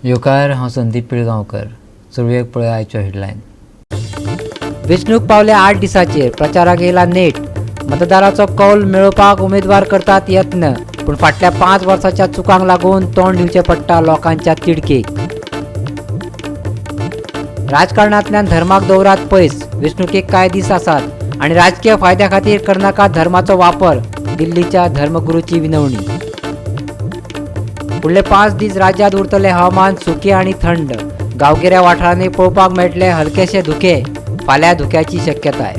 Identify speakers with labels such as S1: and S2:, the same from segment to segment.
S1: येवकार, हांव संदीप पिळगांवकर. सुरवेक पळय आयच्यो हेडलायन. वेंचणूक पावल्या 8 दिसांचेर, प्रचाराक येयला नेट. मतदाराचो कौल मेळोवपाक उमेदवार करतात यत्न, पूण फाटल्या 5 वर्सांच्या चुकांक लागून तोंड दिवचें पडटा लोकांच्या तिडकेक. राजकारणांतल्यान धर्माक दवरात पयस, वेंचणुकेक कांय दीस आसात आनी राजकीय फायद्या खातीर करनाकात धर्माचो वापर, दिल्लीच्या धर्मगुरूची विनवणी. फुडले 5 दीस राज्यात उरतले हवामान सुके आनी थंड. गांवगिऱ्या वाठारांनी पळोवपाक मेळटले हलकेशे धुके, फाल्यां धुक्याची शक्यताय.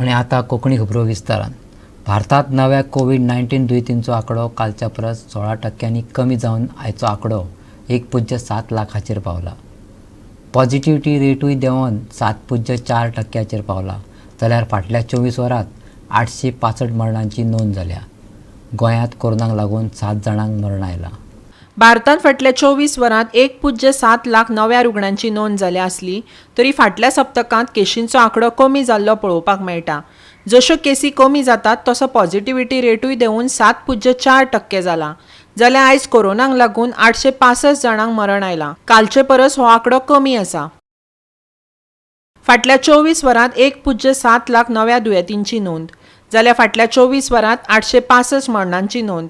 S1: आनी आतां कोंकणी खबरो विस्तारान. भारतांत नव्या कोवीड-19 दुयेंतींचो आंकडो कालच्या परस 16% कमी जावन आयचो आंकडो 1.07 लाखाचेर पावला. पॉझिटिव्हिटी रेटूय देंवन 7.4% पावला, जाल्यार फाटल्या 24 वरांत 865 मरणांची नोंद जाल्या. गोंयांत कोरोनाक लागून 7 जाणांक मरण आयलां.
S2: भारतांत फाटल्या 24 वरांत 1.07 लाख नव्या रुग्णांची नोंद जाल्या आसली तरी फाटल्या सप्तकांत केशींचो आंकडो कमी जाल्लो पळोवपाक मेळटा. जश्यो केसी कमी जातात तसो पॉझिटिव्हिटी रेटूय देंवून 7.4% जाला. जाल्यार आयज कोरोनाक लागून 865 जाणांक मरण आयलां. कालचे परस हो आंकडो कमी आसा. फाटल्या 24 वरांत 1.07 लाख नव्या दुयेंतींची नोंद जाल्यार फाटल्या 24 वरांत 865 मरणांची नोंद.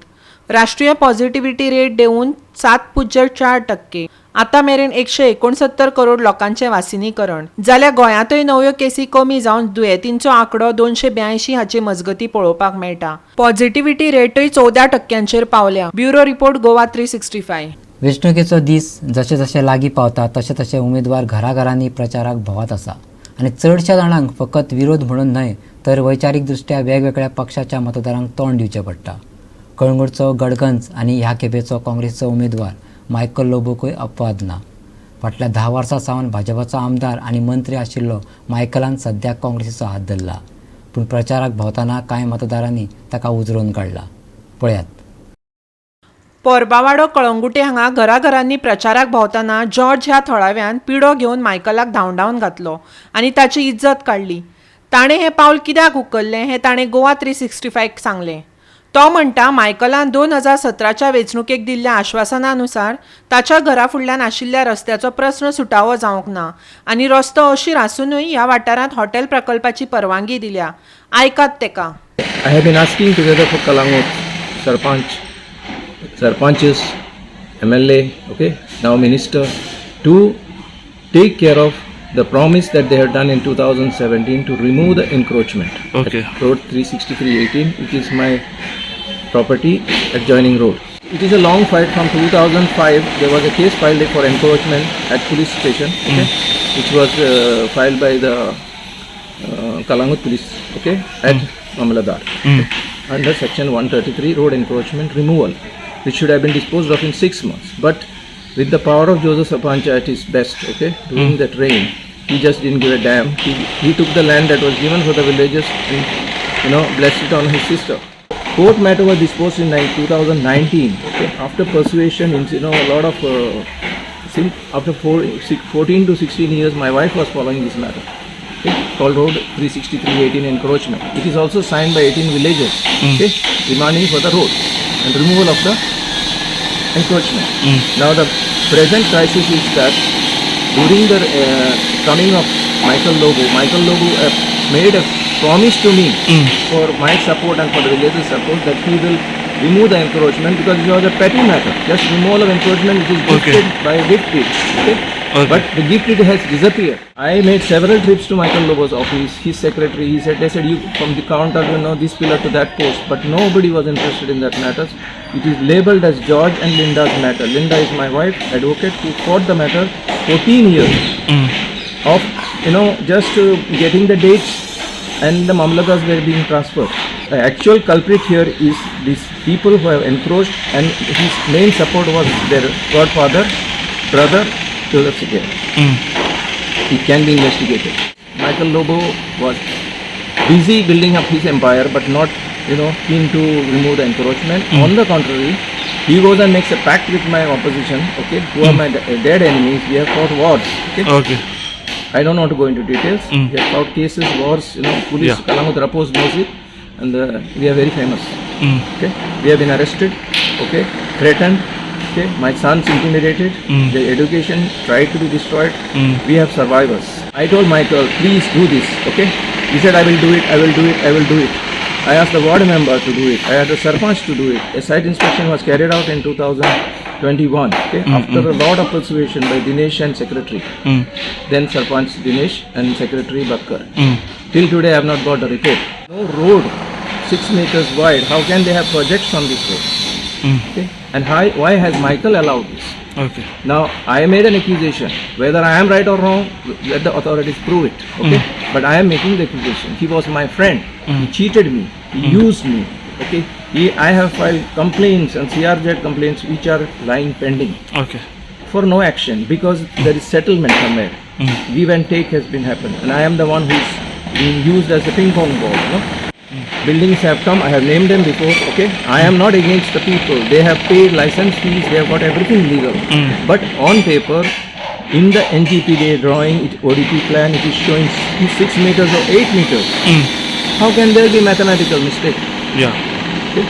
S2: राष्ट्रीय पॉझिटिव्हिटी रेट देंवून 7.4%. आतां मेरेन 169 करोड लोकांचें वासिनीकरण जाल्यार गोंयांतय नव्यो केसी कमी जावन दुयेंतींचो आंकडो 282 हाचे मजगती पळोवपाक मेळटा. पॉझिटिव्हिटी रेटय 14% पावल्या. Bureau report, Goa 365.
S1: वेंचणुकेचो दीस जशे जशे लागीं पावता तशे तशे उमेदवार घराघरांनी प्रचाराक भोंवत आसा आनी चडश्या जाणांक फकत विरोध म्हणून न्हय तर वैचारीक दृश्ट्या वेगवेगळ्या पक्षाच्या मतदारांक तोंड दिवचें पडटा. कळंगूटचो गडगंज आनी ह्या खेपेचो काँग्रेसचो उमेदवार मायकल लोबोकूय अपवाद ना. फाटल्या 10 वर्सां सावन भाजपाचो आमदार आनी मंत्री आशिल्लो मायकलान सद्याक काँग्रेसीचो हात धरला, पूण प्रचाराक भोंवतना कांय मतदारांनी ताका उजरोवन काडला. पळयात.
S2: पोरबावाडो कळंगुटे हांगा घराघरांनी प्रचाराक भोंवतना जॉर्ज ह्या थळाव्यान पिडो घेवन मायकलाक धांवडावन घातलो आनी ताची इज्जत काडली. ताणें हें पावल कित्याक उखल्लें हें ताणें गोवा 365 सांगलें. तो म्हणटा, मायकलान 2017च्या वेंचणुकेक दिल्ल्या आश्वासनानुसार ताच्या घरा फुडल्यान आशिल्ल्या रस्त्याचो प्रस्न सुटावो जावंक ना आनी रस्तो अशीर आसुनूय ह्या वाठारांत हॉटेल प्रकल्पाची परवानगी दिल्या. आयकात तेका.
S3: I have been asking Together for Calangute, Sarpanch, Sarpanches, MLA, okay, now Minister, to take care of the promise that they had done in 2017 to remove the encroachment. At Road 36318, which is my property adjoining road. It is a long fight from 2005. There was a case filed for encroachment at police station, okay, which was filed by the Calangute police, okay, at Mamlatdar, under section 133 road encroachment removal, which should have been disposed of in 6 months. But with the power of Joseph Sarpanch at his best, okay, during that reign, he just didn't give a damn. He took the land that was given for the villagers and blessed it on his sister. Court matter was disposed in 2019, okay, after persuasion, in, a lot of, since after 14 to 16 years, my wife was following this matter. Okay, called Road 36318 encroachment. It is also signed by 18 villagers, okay, demanding for the road and removal of the encroachment. Now the present crisis is that during the coming of Michael Lobo made a promise to me for my support and for the villagers' support that he will remove the encroachment because it was a petty matter, just removal of encroachment which is gifted by a gift deed. Okay? But the gift deed has disappeared. I made several trips to Michael Lobo's office, his secretary, he said, they said you from the counter, this pillar to that post, but nobody was interested in that matters. It is labeled as George and Linda's matter. Linda is my wife, advocate, who fought the matter 14 years of, just getting the dates and the mamlatdars were being transferred. The actual culprit here is these people who have encroached, and his main support was their godfather, brother, Joseph Sequeira. It can be investigated. Michael Lobo was busy building up his empire, but not, keen to remove the encroachment. On the contrary, he goes and makes a pact with my opposition, okay, who are my dead enemies. We have fought wars, okay. I don't want to go into details. We have fought cases, wars, police, Calangute Rapoz knows it, and we are very famous. Okay, we have been arrested. Okay, threatened. Okay, my sons intimidated. Their education tried to be destroyed. We have survivors. I told Michael, please do this. Okay, he said, I will do it. I will do it. I will do it. I asked the ward member to do it. I asked the sarpanch to do it. A site inspection was carried out in 2021. Okay, after a lot of persuasion by Dinesh and secretary, then sarpanch Dinesh and secretary Bakkar. Till today, I have not got a report. No road, 6 meters wide. How can they have projects on this road? Okay. And why has Michael allowed this?
S4: Okay.
S3: Now, I made an accusation. Whether I am right or wrong, let the authorities prove it. Okay. But I am making the accusation. He was my friend. He cheated me. He used me. Okay. I have filed complaints and CRZ complaints which are lying pending
S4: Okay.
S3: for no action because there is settlement somewhere. Give and take has been happened, and I am the one who's being used as a ping pong ball. You know? Buildings have come. I have named them before. Okay, I am not against the people. They have paid license fees. They have got everything legal. But on paper, in the NGPDA drawing, it, ODP plan, it is showing 6 meters or 8 meters. How can there be mathematical mistake?
S4: Yeah.
S3: Okay?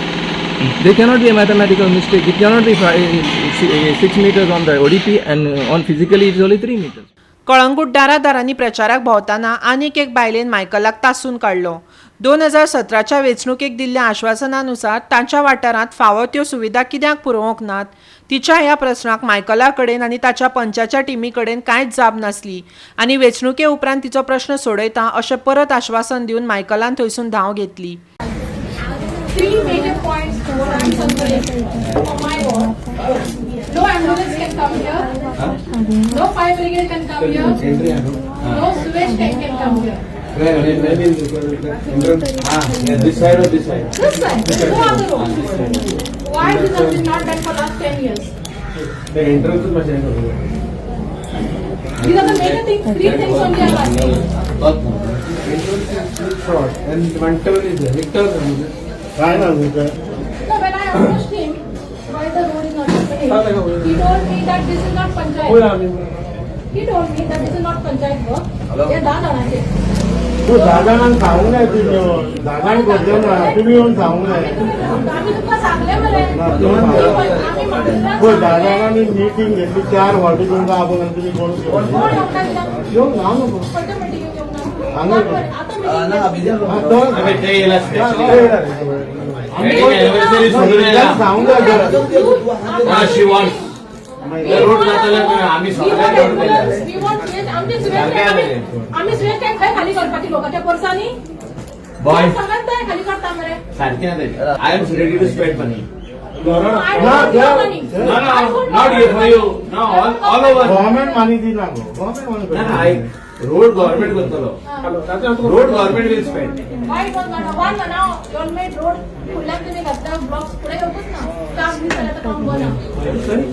S3: There cannot be a mathematical mistake. It cannot be 6 meters on the ODP and on physically it is only 3 meters.
S2: Calangute दारादारांनी प्रचाराक भोंवतना आनीक एक बायलेन मायकलाक तासून काडलो. 2017च्या वेंचणुकेक दिल्ल्या आश्वासनानुसार तांच्या वाठारांत फावो त्यो सुविधा कित्याक पुरोवंक नात, तिच्या ह्या प्रस्नाक मायकला कडेन आनी ताच्या पंचाच्या टिमी कडेन कांयच जाप नासली आनी वेंचणुके उपरांत तिचो प्रश्न सोडयता अशें परत आश्वासन दिवन मायकलान थंयसून धांव घेतली.
S5: Three major points what I'm concerned for my ward. No ambulance can come here. No fire brigade can come here. No sewage tank can come here.
S6: This side or this side?
S5: This side, there is no other road. Why this has been not done for last 10 years?
S6: The entrance is much.
S5: These are the major things, three things only I'm asking.
S6: Entrance is short and one turn is there. एक turn
S7: काय ना तुमचं?
S5: No, when I approached him, why the road is not happening, he told me that this is not panchayat. He told me that this is not panchayat work. हे धा जाणांचे.
S7: तू दादांक सांगूंक जाय तुजें दादांक गरज ना तुमी येवन सांगूंक जाय.
S5: आमी तुमकां सांगलें मरे.
S7: ना, तुमी
S5: आमी
S7: पळय दादांनी मिटींग घेतली चार फावटी तुमकां आपोवन आनी तुमी कोणूच येवंक
S5: कोण
S7: ना.
S5: येवंक ना तिका?
S7: येवंक ना न्हू.
S5: खंयच्या मिटिंगेक येवंक ना?
S7: हांगा
S5: आतां मिटींग
S7: हा, तो-
S6: सोडून येयला.
S7: सांगूंक जाय जरा.
S6: She wants. Road जाताले आमी सगळे रोड केले.
S5: आमी सुवेज टँक खंय खाली करपाची लोकांच्या पोरसांनी
S6: Boy.
S5: सगळ्यात तयार खाली करता मरे.
S6: सारखे ना ते. I am ready to spend money.
S5: I
S7: ना,
S5: don't
S7: त्या-
S5: want money.
S6: No,
S5: I
S6: no,
S5: don't
S6: not
S5: want
S6: here for you. No, all over.
S7: Government money दिना गो गव्हर्मेंट
S6: ना,
S7: मनी.
S6: ना, रोड गव्हर्मेंट करतलो. Road government will spend.
S5: Why was not one now government road फुडल्यान तुमी घातला blocks फुडें येवपूच ना. 4 दीस जाल्यार आतां काम बंद आहा.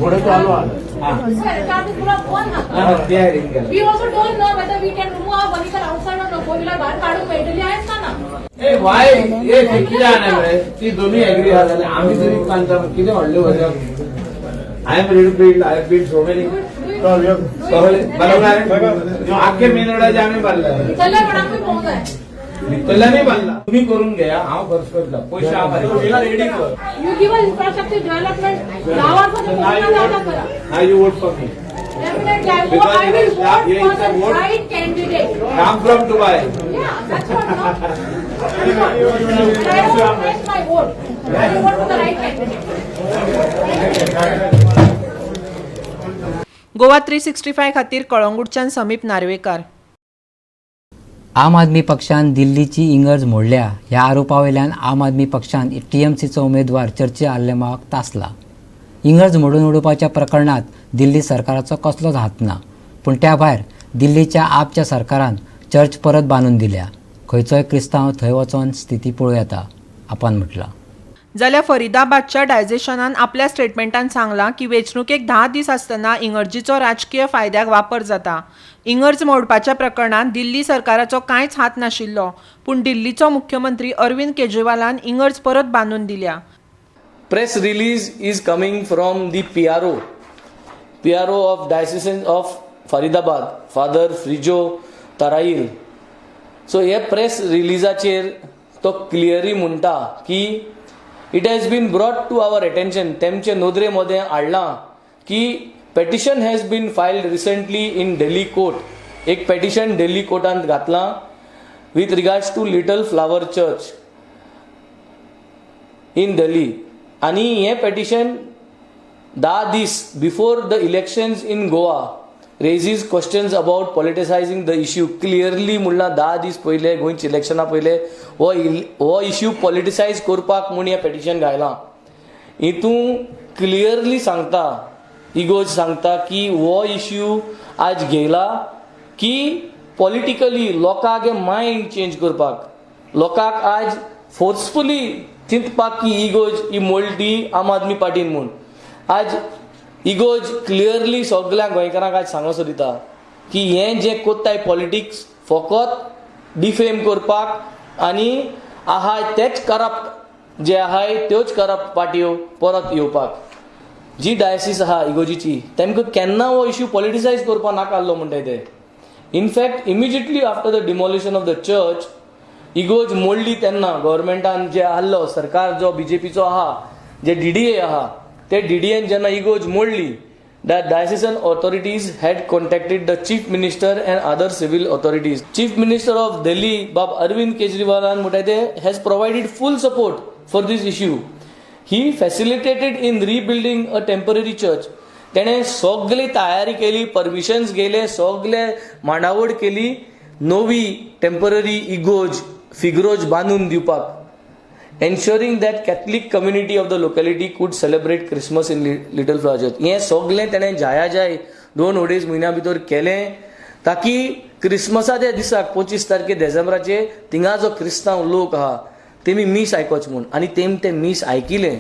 S7: फुडें चालू आहा.
S5: सर, 4 दीस पुरो बंद आहा.
S6: ते arrange केला.
S5: We also don't know whether we can remove our vehicle outside or no. Four wheeler भायर काडूंक मेळटली आयज का ना.
S6: ए वाय ए कितें जाणा मरे ती दोनूय एग्री आहा जाल्यार आमी तरी बांदता कितें व्हडलें वचप. I am ready to build. I build so many.
S7: चल यो.
S6: सगळे बरोबर आख्खे मेन रोडाचे आमी बांदला.
S5: भितरल्या कोणाकूय पळोवंक जाय.
S6: भितरल्यांनी बांदला. तुमी करून घेया हांव खर्च करता पयशे हांव रेडी कर.
S5: You give us infrastructure development. 10 वर्सां करूंक ना जाता करा.
S6: Now you vote for me.
S5: Definitely, I vote,
S6: Because
S5: I will vote
S6: here
S5: for
S6: is a
S5: the
S6: vote.
S5: right candidate.
S6: I'm from Dubai.
S5: Yeah, that's what, no? That's what. And I don't waste my vote. I will vote for the right candidate.
S2: Goa 365 खातीर कळंगूटच्यान समीप नार्वेकार.
S1: आम आदमी पक्षान दिल्लीची इंगर्ज मोडल्या ह्या आरोपा वयल्यान आम आदमी पक्षान टीएमसीचो उमेदवार चर्ची आल्लेमाक तासला. इंगर्ज मोडून उडोवपाच्या प्रकरणात दिल्ली सरकाराचो कसलोच हात ना, पूण त्या भायर दिल्लीच्या आपच्या सरकारान चर्च परत बांदून दिल्या. खंयचोय क्रिस्तांव थंय वचोन स्थिती पळोवं येता, आपान म्हटलां.
S2: जाल्यार फरिदाबादच्या डायजेशनान आपल्या स्टेटमेंटान सांगलां की वेंचणुकेक 10 दीस आसतना इंगर्जीचो राजकीय फायद्याक वापर जाता. इंगर्ज मोडपाच्या प्रकरणांत दिल्ली सरकाराचो कांयच हात नाशिल्लो, पूण दिल्लीचो मुख्यमंत्री अरविंद केजरीवालान इंगर्ज परत बांदून दिल्या.
S8: Press release is coming from the PRO of Diocese of Faridabad, Father Frijo Tharayil. So हे प्रेस रिलीजाचेर तो क्लियरली म्हणटा की It has been brought to our attention, तेमचे नदरे मदें हाडलां की petition has been filed recently in Delhi court. एक पेटिशन दिल्ली कोर्टांत घातलां with regards to Little Flower Church in Delhi. आनी हें पेटिशन 10 दीस before the elections in Goa raises questions about politicising the issue. Clearly म्हणलां 10 दीस पयले गोंयच्या इलेक्शना पयले हो इश्यू पॉलिटिसायज करपाक म्हूण हें पेटिशन घायलां. हितून क्लियरली सांगता, इगोज सांगता की हो इश्यू आज घेयला की पॉलिटिकली लोकांक मायंड चेंज करपाक, लोकांक आज फोर्सफुली चिंतपाक की इगोज ही मोडली आम आदमी पार्टीन म्हूण. आज इगोज क्लियरली सगळ्या गोंयकारांक आज सांगो सोदिता की हें जें कोत्ताय पॉलिटिक्स फकत डिफेम करपाक आनी आहाय तेच करप्ट जे आहाय त्योच करप्ट पार्टयो परत येवपाक. जी डायसीस आहा इगोजीची तेमकां केन्ना हो इश्यू पॉलिटिसायज करपाक नाका आसलो म्हणटाय ते. In fact immediately after the demolition of the church इगोज मोडली तेन्ना गव्हर्मेंटान जे आहलो सरकार जो बीजेपीचो आहा, जे डीडीए आहा, ते डीडीएन जेन्ना इगोज मोडली, the diocesan authorities had contacted the chief minister and other civil authorities. Chief minister of Delhi बाब अरविंद केजरीवालान म्हणटाय ते has provided full support for this issue. He facilitated in rebuilding a temporary church. तेणें सगली तयारी केली, permissions गेले, सगले मांडावळ केली नवी टेम्पररी इगोज फिग्रोज बांदून दिवपाक, ensuring that Catholic community of the locality could celebrate Christmas in Little Flower Church. हें सगलें तेणें जाया जाय 2-2.5 म्हयन्या भितर केलें ताकी क्रिसमसाच्या दिसाक 25 तारखे डिसेंबराचे थिंगा जो क्रिस्तांव लोक आहा तेमी मीस आयकोच म्हूण. आनी तेम तें मीस आयकिलें.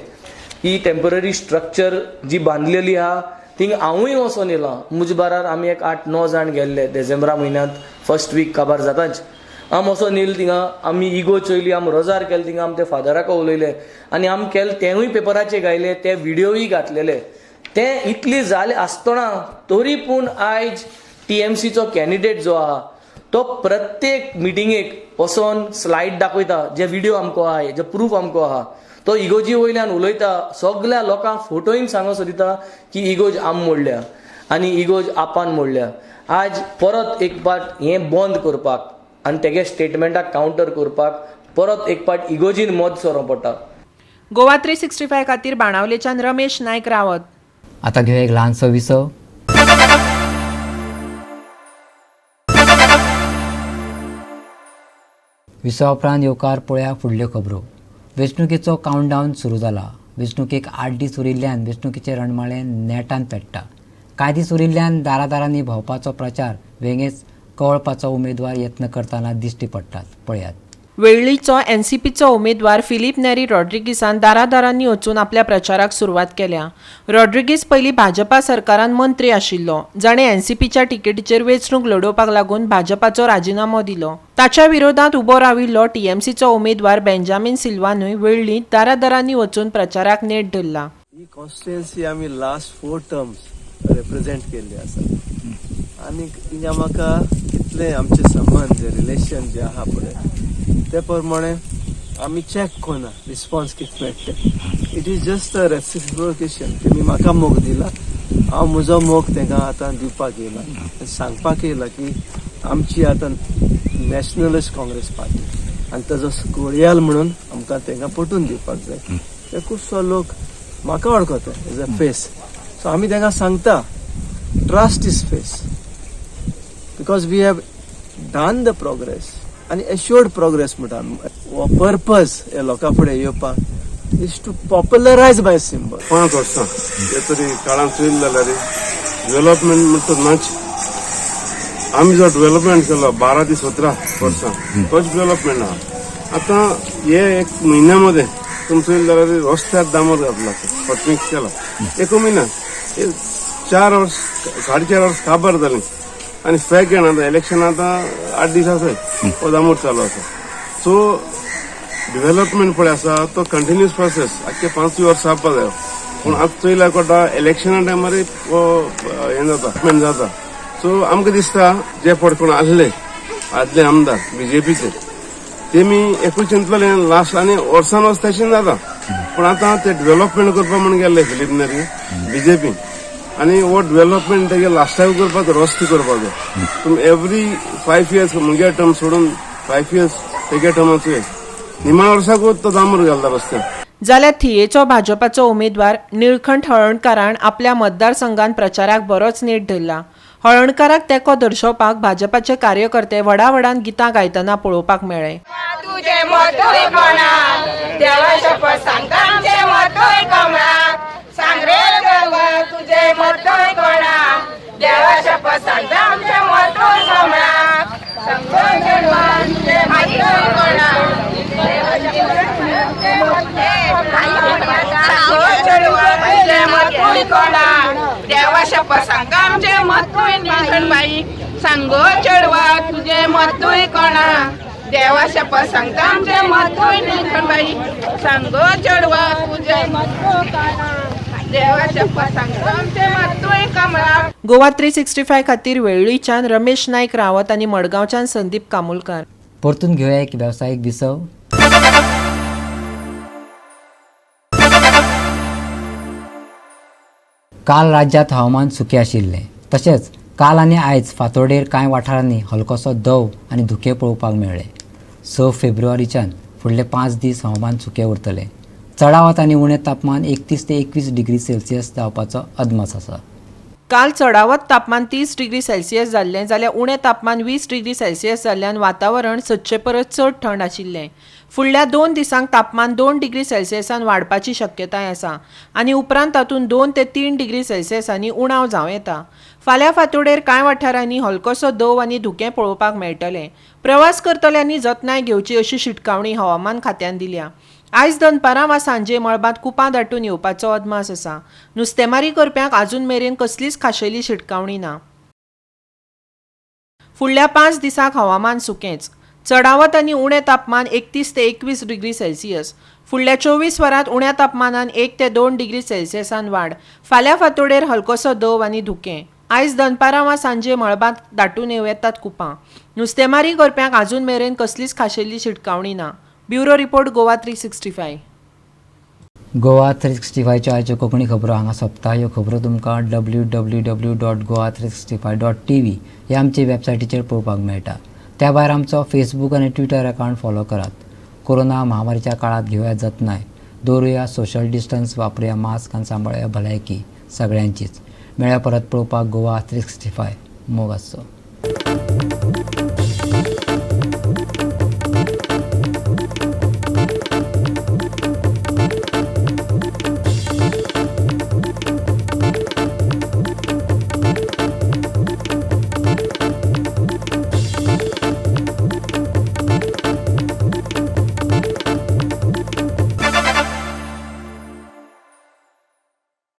S8: ही टेम्पररी स्ट्रक्चर जी बांदलेली आहा थिंग हांवूय वचोन येयलां. म्हजे बारार आमी एक 8-9 जाण गेल्ले डिसेंबरा म्हयन्यांत फर्स्ट वीक काबार जाताच आम वचोन येयले थिंगा. आमी इगो चोयली, आम रोजार केले थिंगा, आम ते फादराक उलयले आनी आम केले तेंवूय पेपराचेर घायले, ते व्हिडियोय घातलेले. ते इतली जाले आसतना तरी पूण आयज टीएमसीचो कॅन्डिडेट जो आहा तो प्रत्येक मिटिंगेक वचोन स्लायड दाखयता, जे व्हिडियो आमकां आहा, जे प्रूफ आमकां आहा, तो इगोजी वयल्यान उलयता, सगल्या लोकांक फोटोyin सांगो सोदिता की इगोज आम मोडल्या आनी इगोज आपान मोडल्या. आज परत एक पाट हें बंद करपाक आनी तेगे स्टेटमेंटाक कावंटर करपाक परत एक पाट इगोजीन मत सरोंक पडटा.
S2: गोवा 365 खातीर बाणावलेच्यान रमेश नायक रावत.
S1: आतां घेवया एक ल्हानसो विसव. विसवा उपरांत येवकार पळया फुडल्यो खबरो. वेंचणुकेचो कावंटडावन सुरू जाला. वेंचणुकेक 8 दीस उरिल्ल्यान वेंचणुकेचे रणमाळे नेटान पेट्टा. कांय दीस उरिल्ल्यान दारादारांनी भोंवपाचो प्रचार वेगेंच कवळपाचो उमेदवार यत्न करतना दिश्टी पडटात. पळयात.
S2: वेळ्ळीचो एनसीपीचो उमेदवार फिलीप नेरी रॉड्रिगीसान दारादारांनी वचून आपल्या प्रचाराक सुरवात केल्या. रॉड्रिगीस पयलीं भाजपा सरकारान मंत्री आशिल्लो, जाणें एनसीपीच्या तिकेटीचेर वेंचणूक लडोवपाक लागून भाजपाचो राजिनामो दिलो. ताच्या विरोधांत उबो राविल्लो टीएमसीचो उमेदवार बेंजामीन सिल्वानूय वेळ्ळींत दारादारांनी वचून प्रचाराक नेट धरला.
S4: ही कॉन्स्टिट्युएन्सी आमी लास्ट 4 टर्म्स रिप्रेझेंट केल्ली आसा आनी हिंगा म्हाका कितले आमचे संबंद जे रिलेशन जे आहा पळय ते प्रमाणे आमी चॅक कोना रिस्पॉन्स कितें मेळटा. It is just a reciprocation. तेमी म्हाका मोग दिला, हांव म्हजो मोग तांकां आतां दिवपाक येयला, सांगपाक येयला की आमची आतां नॅशनलिस्ट काँग्रेस पार्टी आनी ताजो गोळयाल म्हणून आमकां तांकां पटून दिवपाक जाय. ते खुबसो लोक म्हाका वळखता एज अ फेस, सो आमी तांकां सांगता trust is face because we have done the progress आनी एश्योर्ड प्रोग्रेस म्हणटा. हो पर्पज हे लोकां फुडें येवपाक is to popularise my symbol.
S7: 5 वर्सां हे तरी काळान चोयलें जाल्यार डेव्हलपमेंट म्हणटा नाच. आमी जो डेव्हलपमेंट केलो 12 ते 17 वर्सां तोच डेव्हलपमेंट आहा. आतां हे एक म्हयन्या मदें तुमी चोयलें जाल्यार रस्त्यार डांबर घातला, हॉटमिक्स केला एक म्हयन्या. 4 वर्स 4.5 वर्स काबार जालीं आनी फॅक्ट येना. आतां इलेक्शन आतां 8 दीस आसाय, हो डांबर चालू आसा. सो डेव्हलपमेंट पळय आसा तो कंटिन्युअस प्रोसेस आख्खे 5 वर्सां जावपा जायो. पूण आतां चोयल्यार कळटा इलेक्शना टायमार हें जाता, डेव्हलपमेंट जाता. सो आमकां दिसता जे फावट कोण आसले आदले आमदार बीजेपीचे तेमी एकूच चिंतलें लास्ट आनी वर्सान वर्स तशें जाता. पूण आतां ते डेव्हलपमेंट करपाक म्हूण गेल्ले फिलीप नेरी बीजेपी आनी हो डेव्हलपमेंट तेगे लास्टाक करपाचो रस्ते करपाचो. तुमी एवरी 5 इयर्स मुगे टर्म सोडून 5 इयर्स तेगे टर्माचो निमाण वर्साकूच तो दामोर घालता रस्त्यार.
S2: जाल्यार थियेचो भाजपाचो उमेदवार निळखंठ हळर्णकारान आपल्या मतदारसंघात प्रचाराक बरोच नेट धरला. हळर्णकाराक तेंको दर्शोवपाक भाजपाचे कार्यकर्ते व्हडा व्हडान गितां गायतना पळोवपाक मेळ्ळे.
S9: सांगो चेडवा तुझे मतूय कोणा देवा शपथ सांगता आमचे मतूय निळखंडबाई. सांगो चेडवा तुझे मतूय कोणा देवा शपथ सांगता आमचे मतूय कमळा.
S2: गोवा 365 खातीर वेळ्ळीच्यान रमेश नायक रावत आनी मडगांवच्यान संदीप कामुलकार.
S1: परतून घेवया एक वेवसायीक विसव. काल राज्यांत हवामान सुकें आशिल्लें. तशेंच काल आनी आयज फांतोडेर कांय वाठारांनी हलकोसो दव आनी धुकें पळोवपाक मेळ्ळें. 6 फेब्रुवारीच्यान फुडले 5 दीस हवामान सुकें उरतलें. चडावत आनी उणें तापमान 31 ते 21 डिग्री सेल्सियस जावपाचो अदमास आसा.
S2: काल चडावत तापमान 30 डिग्री सेल्सियस जाल्लें जाल्यार उणें तापमान 20 डिग्री सेल्सियस जाल्ल्यान वातावरण सदचे परस चड थंड आशिल्लें. फुडल्या 2 दिसांक तापमान 2 डिग्री सेल्सियसान वाडपाची शक्यताय आसा आनी उपरांत तातूंत 2 ते 3 डिग्री सेल्सियसांनी उणाव जावं येता. फाल्यां फांतोडेर कांय वाठारांनी हलकोसो दव आनी धुकें पळोवपाक मेळटलें. प्रवास करतल्यांनी जतनाय घेवची अशी शिटकावणी हवामान खात्यान दिल्या. आयज दनपारां वा सांजे मळबांत कुपां दाटून येवपाचो अदमास आसा. नुस्तेमारी करप्यांक आजून मेरेन कसलीच खाशेली शिटकावणी ना. फुडल्या 5 दिसांक हवामान सुकेंच. चडावत आनी उणें तापमान 31 ते 21 डिग्री सेल्सियस. फुडल्या 24 वरांत उण्या तापमानान 1 ते 2 डिग्री सेल्सियसान वाड. फाल्यां फांतोडेर हलकोसो दव आनी धुकें. आयज दनपारां वा सांजे मळबांत दाटून येवं येतात कुपां. नुस्तेमारी करप्यांक आजून मेरेन कसलीच खाशेली शिटकावणी ना. Bureau report, Goa 365.
S1: Goa 365च्यो आयच्यो कोंकणी खबरो हांगा सोंपता. ह्यो खबरो तुमकां www.goa365.tv ह्या आमचे वेबसायटीचेर पळोवपाक मेळटा. त्या भायर आमचो फेसबूक आनी ट्विटर अकावंट फॉलो करात. कोरोना महामारीच्या काळात घेवया जतनाय, दवरुया सोशल डिस्टन्स, वापरुया मास्क आनी सांबाळुया भलायकी सगळ्यांचीच. मेळ्या परत पळोवपाक गोवा 365. मोग आसचो.